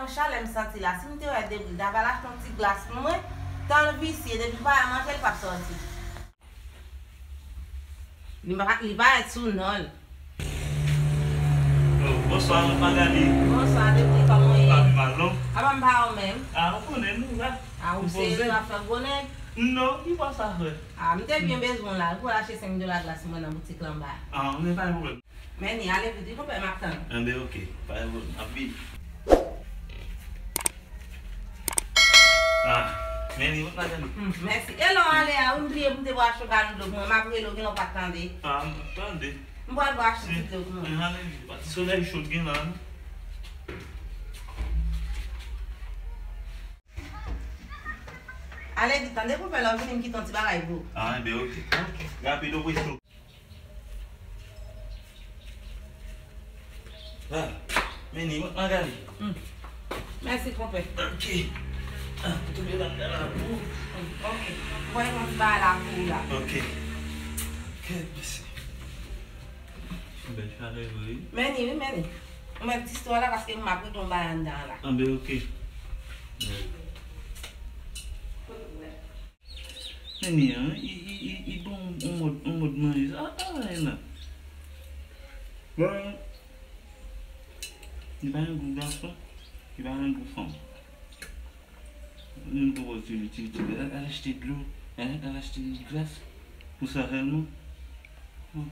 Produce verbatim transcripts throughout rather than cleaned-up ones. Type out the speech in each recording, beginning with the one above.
Chalè m santi la, si m te wè Debri, ta pral achte yon ti glas pou mwen, tan l visye, depi l pa wè manje, l p ap sòti. Li pa, li parèt sou non l. Oh, bonswa, Magali. Bonswa, Debri, kòman w ye? Pa pi mal, non? Apa m pa ou menm? Ah, ou konnen nou la. Ah, ou serye, w ap fè gwo nèg? Non, ki bò sa, frè? Ah, m te byen bezwen w la. Ou pral achte senk dola glas mwen nan boutik la anba a. Ah, men pa gen pwoblèm. Meni, ale vit, wi, konpè, m ap tann. Anben, oke. Pa gen pwoblèm. M ap vini. Ah, Meni, mwen pa tande. Hmm, mèsi. E lè w ale a, wi, m bliye pou m te bwè yon galon dlo pou mwen. M ap rele w, gen lè w pa t tande. Ah, m ap tande. M pral bwè yon ti dlo pou mwen. Men ale vit, pa ti solèy cho k gen la, non? Ale vit, tande, konpè, lè w vini, m kite yon ti bagay pou ou. Ah, enben, oke. Rapid, ou preske. Ah, Meni, mwen, Magali. Hmm. Mèsi, konpè. Oke. Ah, pou tonbe la, la, la, pou. Hmm, oke. Mwen, yon ti bagay la pou ou la. Oke. Oke, mèsi. Bèl chalè vre, wi. Meni, wi, Meni. Ou mèt di istwa la paske m ap regle yon bagay anndan an la. Anben, oke. Meni an, wi, i, i, i, i bon yon mòd, yon mòd manje. Sa, sa, sa, la. Bon. Li pa gen gou gason, li pa gen gou fanm. Li pwopoze ti, ti, ti, al, al achte dlo, al, al achte glas pou sa sèlman. Bon.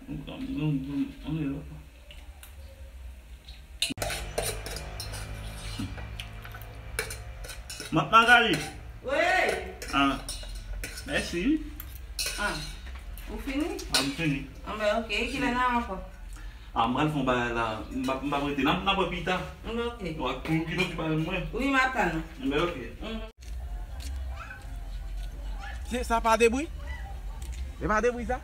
Bon, bon, bon, ann ale la. Map Magali. Wi. Ah, mèsi, wi. Ah, ou fini? Ah, m fini. Anben, oke. Kilè n a ankò? Ah, m pral fè yon bagay la. M p ap, m p ap rete. N ap, n ap wè pita. Anben, oke. Ou ak pou ki nou ki pa mwen. Wi, m ap tann ou. Anben, oke. Mhm. Se sa pa Debri? E pa Debri sa?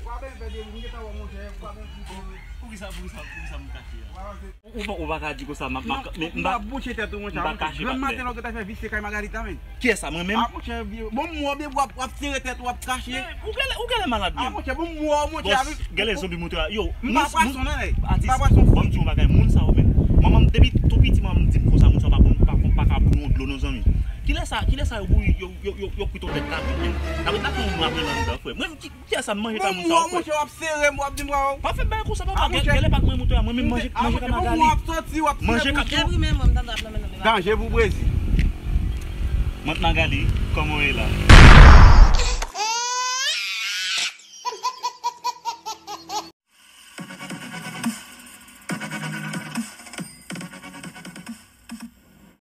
Ou pa byen fè Debri, m gentan wè monchè, ou pa byen fè Debri. Poukisa, poukisa, poukisa m kache a? Ou, ou, ou pa ka di konsa, m ap, m ap, men m pa, m pa kache, patnè. Granm maten la ou gentan fè visye kay Magali ta, men. Kiyès sa, mwen menm? Ah, monchè, bon, m wè w, w ap, w ap sere tèt ou, w ap kache. Men, ou genlè, ou genlè malad menm. Ah, monchè, bon, m wè w, monchè, avèk, genlè zonbi moute a. Yo, m pa pwason, non, eh. M pa pwason. Bon, m di yon bagay, moun sa yo menm. Manman m, depi tou piti, manman m di m konsa, moun sa yo pa konn, pa konn, pa ka bouyi yon dlo, non, zanmi. Kilè sa, kilè sa yo bouyi, yo, yo, yo, yo kwit yon bèt la, menm? Sa vle di, n ap fè yon mwa plen anndan, frè. Mwen, ki, kiyès sa m manje kay moun sa yo, frè? Monchè, w ap sere m, w ap di m, waw. Pa fè bagay konsa, papa. Genlè pa t mwen moute a, mwen menm manje, manje kay Magali. Manje kay. Danje pou bwezi. Danje pou bwezi. Mant Magali, kòman w ye la?